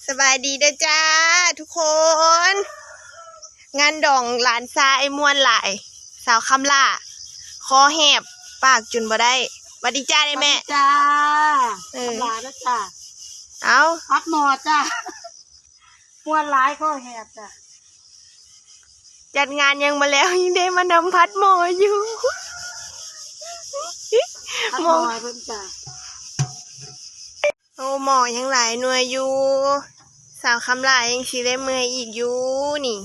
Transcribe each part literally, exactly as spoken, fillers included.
สบายดีเด้อจ้าทุกคน งานดองหลานชายม่วนหลาย สาวคำล่า คอแหบ ปากจุนบ่ได้ หวัดดีจ้าได้แม่ จ้า เออ หลานแล้วจ้า เอา พัดหมอจ้า ม่วนหลายคอแหบจ้า จัดงานยังมาแล้ว ยังได้มานำพัดหมออยู่ พัดหมอเพิ่นจ้า โอ้ หมอยังหลายหน่วยอยู่ สาวคำล่ายังสิได้เมื่อยอีกอยู่นี่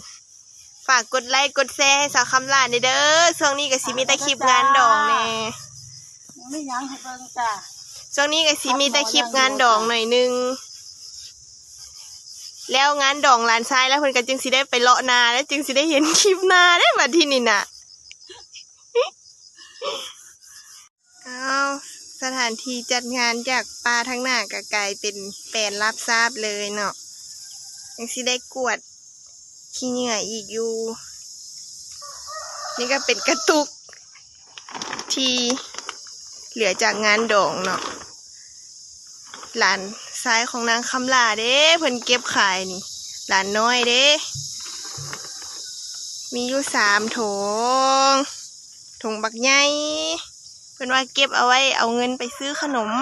ฝากกดไลค์กดแชร์ให้สาวคำล่าเด้อ ช่วงนี้ก็สิมีแต่คลิปงานดองแน่ ไม่หยังให้เบิ่งจ้า ช่วงนี้ก็สิมีแต่คลิปงานดองหน่อยนึง แล้วงานดองหลานชายแล้วเพิ่นก็จึงสิได้ไปเลาะนา แล้วจึงสิได้เห็นคลิปนาได้บัดที่นี่น่ะ อ้าว สถานที่จัดงานจากป่าทางหน้าก็กลายเป็นแปลนราบซาบเลยเนาะ ยังสิได้กวาดขี้เหงื่ออีกอยู่ นี่ก็เป็นกระตุก ที่เหลือจากงานดองเนาะ หลานชายของนางคำล่าเด้ เพิ่นเก็บขายนี่ หลานน้อยเด้ มีอยู่สามถุง ถุงบักใหญ่ เพิ่นว่าเก็บเอาไว้เอาเงินไปซื้อขนม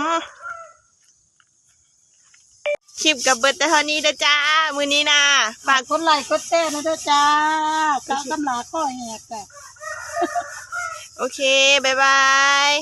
คลิปก็เบิดแต่เท่านี้เด้อจ้า มื้อนี้นะ ฝากกดไลค์กดแชร์นะเด้อจ้า สาวคำล่าคอแหบจ้ะ โอเค บ๊ายบาย